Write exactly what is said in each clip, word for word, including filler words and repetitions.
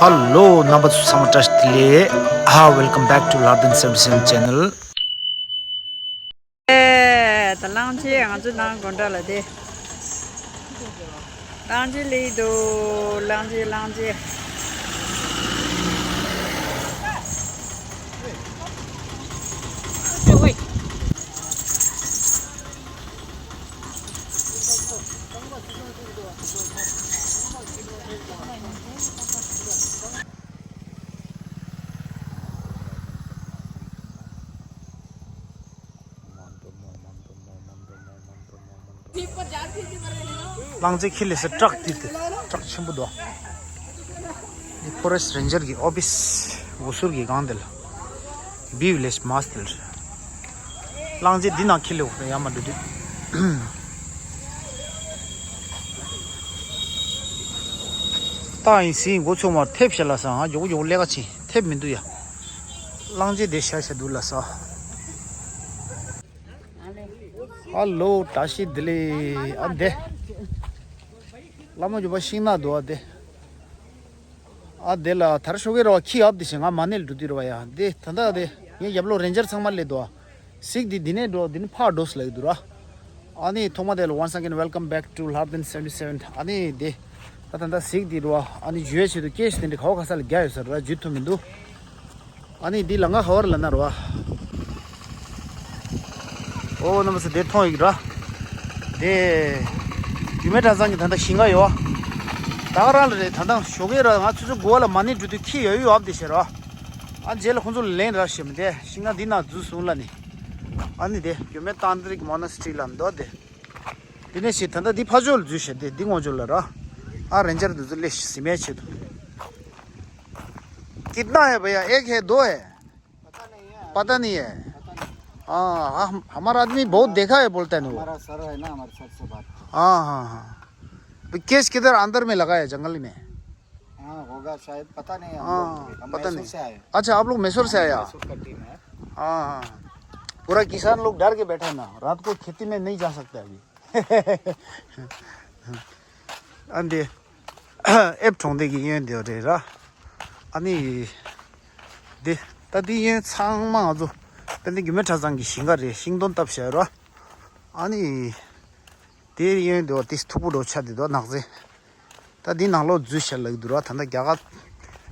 Hello རྣམ་པ་ཚོ་ཚང་མ་བཀྲ་ཤིས་བདེ་ལེགས། ཧ། Welcome back to Lardin seventy seven channel. ཨེ། ད་གླང་ཆེན་ང་ཚོ་ནང་དགོན་གྲྭ་ལ་དེ། གླང་ཆེན་སླེབས་འདུག་གླང་ཆེན། གླང་ཆེན། གླང་ཆེན་ཁྱེར་སླེབས་ས་ཊག་དེ་དེ་ཊག་ཆེན་པོ་འདུག་འདི་ཕོ་རེ་སི་ཊི་རེན་ཇར་གྱི་ཨོ་ཕི་སི་འོས་ཟུར་གྱི་སྒང་དེ་ལ། བི་ཝི་ལེ་ཇི་མ་སི་དེ་ལ། གླང་ཆེན་འདི་ནང་ཁྱེར་སླེབས་ཡོད་རེད། ཡར་མར་འགྲོ་དུས། ཏག་ཡིན་ཟིན་མགོ་ཚོས་མར་ཐེབས་བྱས་ལ་ས། ང་མགྱོགས་པོ་མགྱོགས་པོ་ལས་ཀ་བྱེད། ཐེབས་མི་འདུག་ཡ། གླང་ཆེན་དེ་ཤ་ཤ་འདུག་ལ་ས། ཧ་ལོ། བཀྲ་ཤིས་བདེ་ལེགས། ཨ་འདི། བླ་མ་རྒྱུད་པ་ཤིང་ནགས་འདུག་ཨ་འདི། ཨ་འདི་ལ་དར་ཤོག་གེ་ར་བ་ཁྱི་ཨབ་དེ་བཞིན་ང་མ་ཎི་ལ་འགྲོ་དུས་ར་བ་ཡ། འདི་ད་ལྟ་འདི་ངའི་རྒྱབ་ལོགས་རེན་ཇར་ཚང་མ་སླེབས་འདུག་ཨ། གཟིགས་འདི་འདི་ནས་འགྲོ། འདི་ནས་ཕར་འགྲོ་ཟེར་ལབ་ཀྱི་འདུག་ར། ཨ་ནི་ཐོག་མ་དེ་ལ་once again welcome back to Lardin seventy seven. ཨ་ནི་འདི་ད་ད་ལྟ་གཟིགས་འདི་ར་བ། ཨ་ནི་འཇུ་ཡའི་ཆེད་དུ་ཀེ་ཤི་དེ་འདྲ་ག་བ་ག་ས་ལ་རྒྱག་ཡོད་ས་ར། འཇུ་ཐུབ་མི་འདུག་ཨ་ནི་འདི་ལ་ང་ཧ་བར་ལ་ན་ར་བ། ཨོ་རྣམ་པ་ཚོ་དེ་མཐོང་ཡིག་ར། དེ། རྒྱུད་སྨད་གྲྭ་ཚང་གི་ད་ལྟ་ཞིང་ཁ་ཡོད། ད་ག་རང་ལ་རེད། ད་ལྟ་ཞོགས་ཀས་ར་ང་ཆུ་ཚོད་དགུ་པ་ལ་མ་ཎི་འགྲོ་དུས་ཁྱི་ཡོད་ཡོད་ཨབ་དེ་བྱས་ར། ཨ་རྗེས་ལ་ཁོང་ཚོ་ལ་ལན་ར་ཞེས་མི་དེ་ཤིང་ནགས་འདི་ནང་འཛུལ་སོང་ལ་ནི། ཨ་ནི་དེ་རྒྱུད་སྨད་ཏཱན་ཏྲིག་མོ་ན་སི་ཊི་རི་ལ་འདུག་དེ། དེ་ནས་ཞིག་ད་ལྟ་འདི་ཕ་ཕྱོགས་ལ་འཛུལ་བྱས་ཏེ་འདི་ངོ་ཕྱོགས་ལ་ར། ཨ་རེན་ཇར་འདི་ཚོ་སླེབས་ཤིག་ཟིན་མའི་ཆེད་དུ། कितना है भैया? एक है, दो है? पता नहीं है। पता नहीं है। पता नहीं। हाँ, हम, हमारा आदमी बहुत देखा है बोलता है ना वो। हमारा सर है ना, हमारे सर से बात करो। हाँ, हाँ, हाँ। तो केस किधर अंदर में लगा है, जंगल में? हाँ, होगा शायद, पता नहीं हम हाँ, लोग भी। हम पता मैसूर नहीं। से आए। अच्छा, आप लोग मैसूर से आया? मैसूर का टीम है। हाँ, हाँ। पूरा किसान लोग डर के बैठा है ना, रात को खेती में नहीं जा सकते अभी। ཨ་འདི། ཨེབ་གྲོང་སྡེ་གི་གཡོན་དེ་རེད་ར། ཨ་ནི། འདི། ད་འདི་གཡོན་ཚང་མ་ང་ཚོ། ད་འདི་རྒྱུད་སྨད་གྲྭ་ཚང་གི་ཞིང་ཁ་རེད། ཤིང་སྡོང་བཏབ་བཞག་ར། ཨ་ནི། དེ་གཡོན་དེ་བ་དེ་མཐུག་པོ་འགྲོ་ཆ་དེ་དོ་ནག་རྫི། ད་འདི་ནང་ལོགས་འཛུལ་བྱས་ལབ་འདུག་ར། ད་ལྟ་རྒྱ་གར་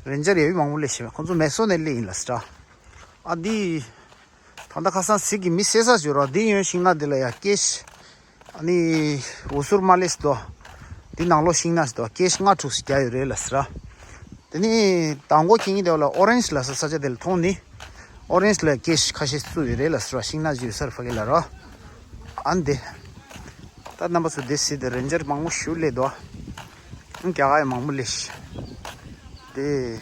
རེན་ཇར་ཡ་ཡུལ་མང་པོ་སླེབས་ཤག་ཁོང་ཚོ་མེ་སོ་ནས་སླེབས་ཡིན་ལབ་ཟེར། ཨ་འདི། ད་ལྟ་ཁ་སང་གཟིག་གི་མི་བསད་ས་བྱོས་ར། འདི་གཡོན་ཤིང་ནགས་འདི་ལ་ཡ་ཀེ་ཤི། ཨ་ནི། འོས་ཟུར་མ་སླེབས་སོ། འདི་ནང་ལོགས་ཤིང་ནགས་སོ། ཀེ་ཤི་ལྔ་དྲུག་ཞིག་རྒྱག་ཡོད་རེད་ལབ་ཟེར། དེ་ནི་དང་པོ་ཁྱེད་ཉིད་དེ་ལ་ཨོ་རེན་ཇི་ལ་ས་ས་ཆ་དེ་ལ་མཐོང་ནི། ཨོ་རེན་ཇི་ལ་ཀེ་ཤི་ཁ་ཤས་བཙུགས་ཡོད་རེད་ལ་ཟེར་བ། ཤིང་ནགས་ཅིག་ཡོད་ས་རེད་ཕ་གི་ལ་རོ། ཨ་འདི། ད་རྣམ་པ་ཚོ་འདི་སྲིད་དེ་རེན་ཇར་མང་པོ་ཞིག་སླེབས་འདུག་རྒྱ་གར་ཡང་མང་པོ་སླེབས་ཤག་དེ།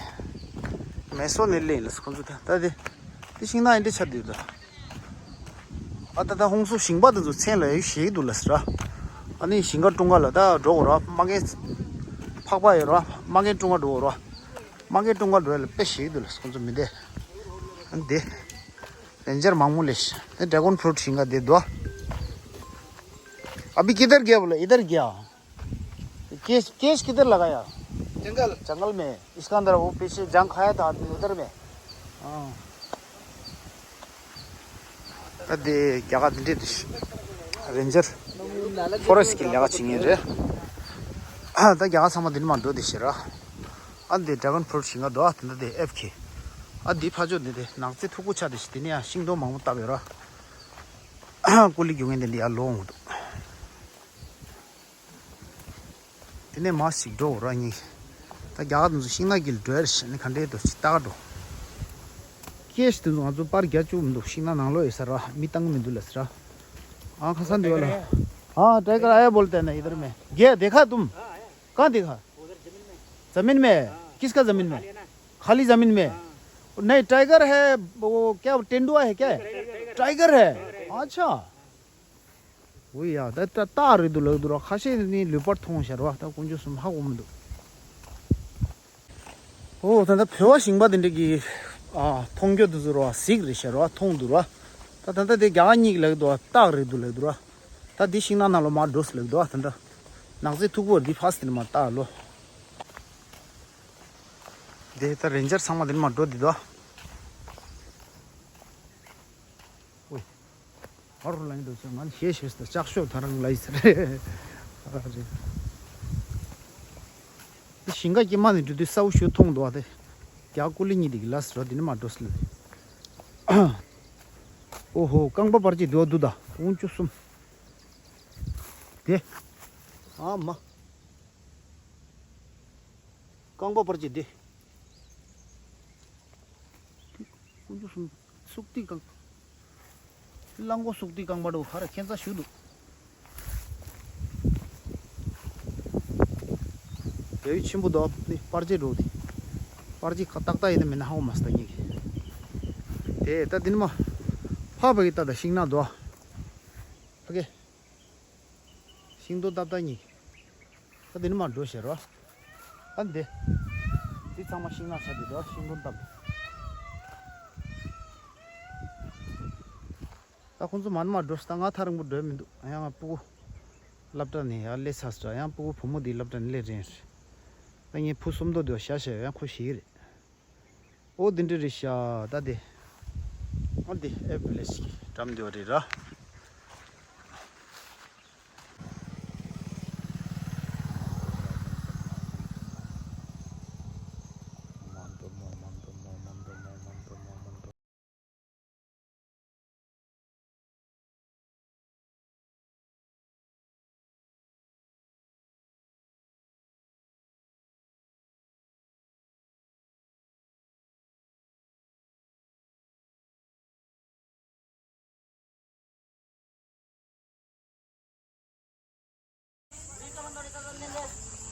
མེ་སོ་ནས་སླེབས་ཡིན་ལ་ཁོང་ཚོ་ད་ད་དེ། དེ་ཤིང་ནགས་ཡིན་འདྲ་ཆགས་བསྡད་འདུག་ཨ་ད་ད་ཧོང་སུ་ཞིང་པ་དེ་ཚོ་མཚན་ལ་ཡ་ཞེད་འདུག་ལ་ཟེར། ཨ་ནི་ཞིང་ཁ་ཀྲུང་ཁ་ལ་ད་འགྲོ་དགོས་ར། མ་རྒན་ཕག་པ་ཡོད་ར། མ་རྒན་ཀྲུང་ཁ་འགྲོ་དགོས་ར། མ་རྒན་ཀྲུང་ཁ་འགྲོ་ཡ་ལ་དཔེ་ཞེད་འདུག་ལ་ཁོང་ཚོ་མི་བསྡད། ཨ་འདི། རེན་ཇར་མང་པོ་སླེབས་ཤག་དེ་ཌ་རེ་གོན་ཕུ་རུ་ཊི་ཞིང་ཁ་དེ་འདུག अभी किधर गया बोला? इधर गया। केस, केस किधर लगाया? जंगल। जंगल में। इसका अंदर वो पीछे जांग खाया था आदमी, उधर में। हाँ। ད་དེ་རྒྱ་གར་འདི་འདྲས་དེ་རེན་ཇར་ཕོ་རེ་སི་ཊི་གི་ལས་ཀ་བྱེད་མཁན་རེད། ཨ་ད་རྒྱ་གར་ཚང་མ་འདི་ནས་མར་འགྲོ་དེ་ཤེས་ར། ཨ་འདི་ཌ་རེ་གོན་ཕུ་རུ་ཊི་ཞིང་ཁ་འདུག་ཨ་ད་ལྟ་དེ་ཨེབ་ཁེ། ཨ་འདི་ཕ་ཕྱོགས་འདི་དེ་ནགས་ཚལ་མཐུག་པོ་ཆགས་དེ་ཤི། དེ་ནས་ཡང་ཤིང་སྡོང་མང་པོ་བཏབ་ཡོད་ར། ཀུ་ལི་རྒྱུག་མཁན་དེ་འདི་ཡར་ལོག་འོང་འདུག་དེ་ནས་མར་ཞིག་འགྲོ་ར་གཉིས། ད་རྒྱ་གར་དེ་ཚོ་ཤིང་ནགས་དཀྱིལ་འགྲོ་ཡ་རེད་ཤག་ནི་ག་འདྲའི་འདུག་ཅིག་ལྟ་ག་འགྲོ། ཀེ་ཤི་དེ་ཚོ་ང་ཚོ་པར་རྒྱག་བཅུག་མི་འདུག་ཤིང་ནགས་ནང་ལོགས་ཡོད་ས་ར། མི་བཏང་གི་མི་འདུག་ལབ་ས་ར། ཨ་ཁ་སང་འདི་བ་ལ། हाँ, टाइगर आया बोलते हैं ना इधर में। गया, देखा तुम? कहाँ देखा? जमीन में। जमीन में? हाँ। किसका जमीन में? ये ना। खाली जमीन में? हाँ। नहीं, टाइगर है, वो क्या, तेंदुआ है क्या? Tiger, tiger. टाइगर है? टाइगर है। अच्छा। འོ་ཡ། ད་ད་སྟག་རེད་འདུག་ལབ་འདུག་ར། ཁ་ཤས་ནི་ལུས་པར་མཐོང་ཤར་བ། ད་དཀོན་མཆོག་གསུམ་ཧ་གོ་མི་འདུག་འོ་ད་ད་བོད་པ་ཞིང་པ་དེ་འདྲ་གི་ཨ་མཐོང་རྒྱུ་དེ་ཚོ་ར་གཟིག་རེད་ཤར་བ། མཐོང་འདུག་ར། ད་ད་ད་དེ་རྒྱ་གར་གཉིས་ཀྱི་ལབ་འདུག་སྟག་རེད་འདུག་ལབ་འདུག་ར། ད་འདི་ཤིང་ནགས་ནང་ལོགས་མར་འགྲོ་ཟེར་ལབ་འདུག་ད་ད་ནགས་ཚལ་མཐུག་པོ་འདི་ཕ་སི་དེ་ནས་མར་ལྟ་ལོ། དེ་ད་རེན་ཇར་ཚང་མ་དེ་ནས་མར་འགྲོ་དེ་དོ། ཨོའི། ཧོར་ལ་འགྲོ་ཚེ་ང་ཤེས་ཤེས་ད་ལྕགས་ཤོག་ཐ་རང་ལ་ཡི་ཟེར། ཨ་རེད། དེ་ཞིང་ཁ་སྐྱེས་མ་ནས་འགྲོ་དུས་ས་འུ་ཤུ་མཐོང་འདུག་ཨ་དེ། རྒྱ་ཀུ་ལི་གཉིས་དེ་གི་ལ་ཟེར་བ་དེ་ནས་མར་འགྲོ་སི་ལ། ཨོ་ཧོ། རྐང་པ་པར་ཅིག་འདུག་འདུག་ད་དགུ་བཅུ་གསུམ། དེ། ཨ་མ། རྐང་པ་པར་ཅིག་དེ། དགུ་བཅུ་གསུམ། སུག་ཏི་རྐང་། གླང་གོ་སུག་ཏི་རྐང་པ་འགྲོ་ཧ་ར་ཁྱད་མཚར་ཞུ་འདུག། དེ་བས་ཆེན་པོ་འདུག་ནི་པར་ཅིག་འགྲོ་དེ། པར་ཅིག་ཁ་ཏག་ཏག་ཡིན་ན་མིན་ན་ཧ་གོ་མ་སོང་ད་ངེད་ཀྱི། དེ་ད་དེ་ནི་མ། ཕ་བ་གི་ད་ད་ཤིང་ནགས་འདུག་ཨ། ཕ་གི། ཤིང་སྡོང་ཏག་ཏག་གཉིས། ད་འདི་ནས་མར་འགྲོ་ཤེས་རོ། ཨ་འདི། འདི་ཚང་མ་ཤིང་ནགས་ཆགས་འདུག་རོ། ཤིང་སྡོང་བཏབ། ད་ཁོང་ཚོ་མར་མར་འགྲོ་ཤེས། ད་ང་ཐག་རིང་པོ་འགྲོ་མི་འདུག། ཡང་ང་སྤུ་གུ་སློབ་གྲྭ་ནས་ཡར་སླེབས་ཚར་སོང་། ཡང་སྤུ་གུ་བུ་མོ་འདི་སློབ་གྲྭ་ནས་སླེབས་རན། ད་ངའི་བུ་གསུམ་མདོ་འདི་བ་ཤ་ཤ་ཡང་ཁོ་ཤི་གི་རེད། ཨོ་འདི་འདྲ་རེད་ཤག་ད་དེ། ཨོ་འདི་ཨེ་བི་ལེ་ཇི་གི་འགྲམ་འདི་བ་རེད་ར།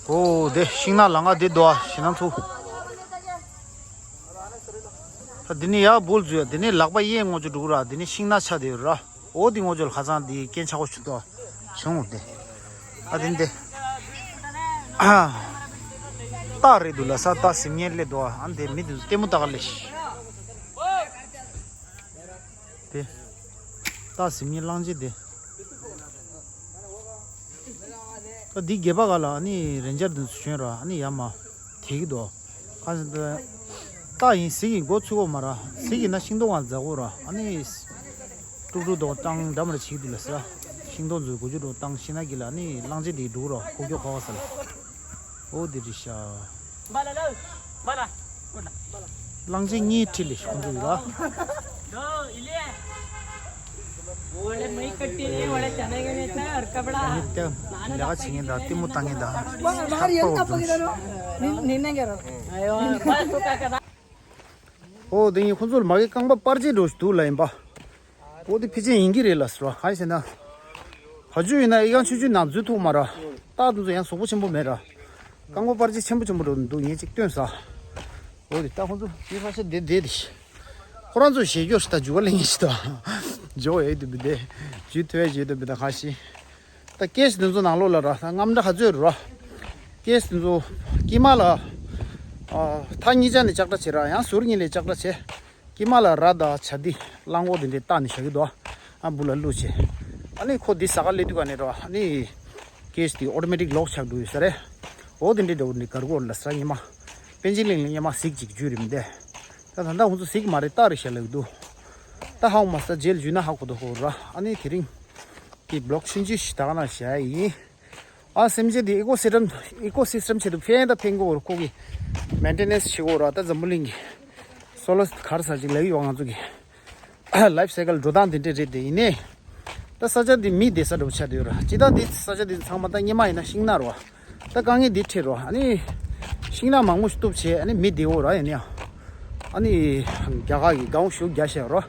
ཨོ་དེ་ཤིང་ནགས་ལ་ང་དེ་དོ་ཞེ་ན་ཚུ། ད་དེ་ནི་ཡག་བུལ་ཚུ་ཡ། དེ་ནི་ལག་པ་གཡས་ངོ་ཅོ་འགྲོ་གི་ར། དེ་ནི་ཤིང་ནགས་ཆགས་དེ་ར། ཨོ་དེ་ངོ་ཅོ་ལ་ཁ་སང་དེ་རྐྱེན་ཆག་པོ་བྱུང་དོ། བྱུང་སྟེ། ཨ་དེ་འདི། སྟག་རེད་འདུག་ལ་ས་སྟག་ཟིམ་ཉེ་སླེབས་འདུག་ཨ། ཨ་འདི་མི་འདི་ལྟད་མོ་ལྟ་ག་སླེབས་ཤིག། དེ། སྟག་ཟིམ་ཉེ་གླང་ཆེན་དེ། ཨ་འདི་སྒལ་པ་ག་ལ་ཨ་ནི་རེན་ཇར་འདི་ཚོ་བྱོན་ར། ཨ་ནི་ཡ་མ། དེ་གི་དོ། ཁ་སང་དེ། རྟ་ཡིན་ཟིག་གི་མགོ་ཚུགས་གོ་མ་ར། ཟིག་གི་ན་ཤིང་སྡོང་བ་འཛག་གོ་ར། ཨ་ནི། ཀྲུག་ཀྲུག་དོ་བཏང་འདྲ་མ་ར་བྱེད་ཀྱི་འདུག་ལ་ཟེར། ཤིང་སྡོང་ཚོ་གོ་ཅུ་དོ་བཏང་ཤི་ན་གི་ལ་ཨ་ནི་གླང་ཆེན་དེ་འགྲོ་གི་ར་ཁོ་ཁྱོ་ཁ་བ་ཟེར། ཨོ་དེ་རེད་ཤག། གླང་ཆེན་གཉིས་ཁྲིད་ལས་ཤོག་འདུག་ལ། ལས་ཀ་བྱེད་མཁན་དང་ལྟད་མོ་ལྟ་མཁན་དང་། ཨོ་དེ་ཡིན། ཁོ་ཚོར་མ་གི་རྐང་པ་པར་ཆས་འགྲོ་ཞིག་འདུག་ལ་ཡིན་པ། ཨོ་དེ་ཕལ་ཆེར་ཡིན་གྱི་རེད་ལ་ཟེར་བ། གང་ཡིན་ཟེར་ན། བ་ཕྱུགས་ཡིན་ན་ཨི་ཁང་ཆུང་ཆུང་ནང་འཛུལ་ཐུབ་མ་ར། སྟག་དེ་ཚོ་ཡང་གཟུགས་པོ་ཆེན་པོ་མེད་ར། རྐང་པ་པར་ཆས་ཆེན་པོ་ཆེན་པོ་འགྲོ་འདུག་ངས་ཅིག་སྟོན་ས། ཨོ་དེ་ད་ཁོ་ཚོ་དེ་ཕ་ཤ་བསྡད་བསྡད་དེ། ཁོ་རང་ཚོ་ཞེད་སྐྱོ་ཞིག་ད་འཇུག་ག་ལེན་ཞིག་ད། འཇོག་ཡོད་དུ་བི་དེ། འཇུ་ཐུབ་ཡ་ཞིག་ཡོད་དུ་བི་ད་ཁ་ཤི། ད་ཀེ་སི་དེ་ཚོ་ནང་ལོགས་ལ་ར་ད་རྔམ་འདྲ་ག་ཚོད་ར། ཀེ་སི་དེ་ཚོ་དཀྱིལ་མ་ལ། ཨ། མཐའ་གཉིས་ཆ་ནས་ལྕགས་དྲ་བྱེད་ར། ཡང་ཟུར་གཉིས་ལས་ལྕགས་དྲ་བྱེད། དཀྱིལ་མ་ལ་ར་དང་བྱ་འདི་གླང་གོག་དེ་འདྲས་བཏགས་ནས་བཞག་གི་འདུག་ཨ། འབུ་ལ་བླུགས་བྱས། ཨ་ནི་ཁོ་འདི་ཟ་ག་སླེབས་དུས་ག་ནས་ར། ཨ་ནི་ཀེ་སི་དེ་ཨོ་ཊོ་མེ་ཊིག་ལོག་ཆགས་འགྲོ་ཡོད་ས་རེད། འོ་དེ་འདྲས་འདྲ་བོ་འདི་གར་གོ་ལ་ས་ཉི་མ། པན་ཅི་ལིང་ལ་ཉི་མ་གཟིག་ཅིག་འཇུས་རིམ་དེ། ད་ད་ལྟ་ཁོང་ཚོ་གཟིག་མ་རེད། སྟག་རེད་ཤག་ལབ་འདུག། ད་ཧ་གོ་མ་སོང་། རྗེས་ལ་འཇུས་ན་ཧ་གོ་དོ་ཧོ་ར། ཨ་ནི་དེ་རིང་། གི་བི་ལོག་ཆུང་ཆུང་ཞིག་ད་ག་ན་བྱ་ཡིན། ཨ་སེམས་ཅན་འདི་ཨི་ཀོ་སི་སི་ཊམ། ཨི་ཀོ་སི་སི་ཊམ་ཆེད་དུ་ཕན་ད་ཕན་གོ་ར། ཁོ་གི་མེན་ཊེ་ནེན་སི་བྱེད་གོ་ར། ད་འཛམ་བུ་གླིང་གི་སོ་ལོ་ག་རེ་ཟ་ཅིག་ལབ་ཡོད། ང་ཚོ་གི་ལའིཕ་སའི་ཀལ་འགྲོ་སྟངས་འདི་འདྲས་རེད། དེ་ཡིན་ནའི་ད་ས་ཆ་འདི་མི་བསྡད་ས་འདྲ་བོ་ཆགས་བསྡད་ཡོད་ར། སྤྱིར་བཏང་འདི་ས་ཆ་འདི་ཚང་མ་ད་སྔོན་མ་ཡིན་ན་ཤིང་ནགས་ར། ད་དཀའ་ངལ་འདི་འཕྲད་རོ། ཨ་ནི་ཤིང་ནགས་མང་པོ་ཞིག་གཏུབ་བྱས། ཨ་ནི་མི་བསྡད་འོ་ར། ཡིན་ནའང་ཨ་ནི་རྒྱ་གར་གྱི་སྒང་ཤུགས་རྒྱག་བྱས་རོ།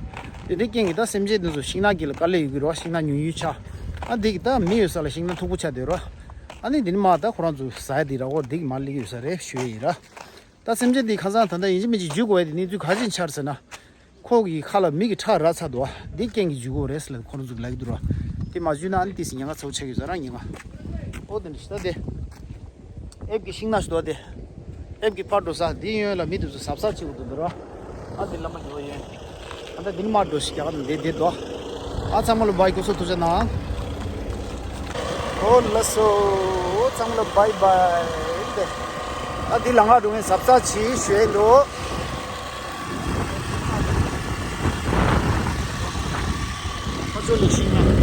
དེ་འདྲའི་རྐྱེན་གྱིས་ད་སེམས་ཅན་འདི་ཚོ་ཤིང་ནགས་དཀྱིལ་ལ་དཀའ་ལས་ཡོད་ཀྱི་རོ། ཤིང་ནགས་ཉུང་ཉུང་ཆགས། ཨ་འདི་གི་ད་མི་ཡོད་ས་ལ་ཤིང་ནགས་མཐུག་པོ་ཆགས་བསྡད་རོ། ཨ་ནི་འདི་ནི་མ་ད་ཁོ་རང་ཚོ་ཟ་ཡ་འདི་ར་འོ་འདི་གི་མ་སླེབས་ཡོད་ས་རེད་ཞུ་ཡ་ཡིན་ར། ད་སེམས་ཅན་འདི་ཁ་སང་ད་ལྟ་ཡིན་གཅིག་མིན་གཅིག་འཇུས་དགོས་ཡ་དེ་གནས་ཚུལ་ག་རེ་ཆགས་ཟེར་ན། ཁོ་གི་ཁ་ལ་མི་གི་ཁྲག་རག་ཚར་འདུག་ཨ། འདི་རྐྱེན་གྱིས་འཇུས་དགོས་རེད་ཟེར་ལབ་ཁོ་རང་ཚོ་གིས་ལབ་ཀྱི་འདུག་ར། དེ་མ་འཇུས་ན་ཨ་ནི་ཏོག་ཙམ་ཉེན་ཁ་ཚ་པོ་ཆགས་ཀྱི་ཡོད་ས་ར། ཉེན་ཁ། ཨོ་དེ་འདྲ་ཞིག་ད་དེ། ཨེབ་ཀྱི་ཤིང་ནགས་ཤིག་འདུག་ཨ། དེ་ཨེབ་ཀྱི་ཕར་འགྲོ་ས་འདི་གཡོན་ལ་མི་དེ་ཚོ་གཟབ་གཟབ་བྱེད་དགོས་འདུག་འདུག་ར། ཨ་འདི་ལ་མ་འགྲོ་གཡོན། ཨ་ད་འདི་ནི་མར་འགྲོ་ཞིག་རྒྱ་གར་འདི་འདི་འདུག་ཨ། ཚང་མ་ལ་བའི་གོ་སོ་ཐུགས་རྗེ་གནང་། ཨོ་ལགས་སོ། ཨོ་ཚང་མ་ལ་བའི་བའི་འདི། ད་འདི་ལམ་ཁ་འགྲོ་མཁན་གཟབ་གཟབ་བྱེད་ཞུ་ཡས་འདུག་ཁོ་ཚོ་ལས་ཤིག་ཉན།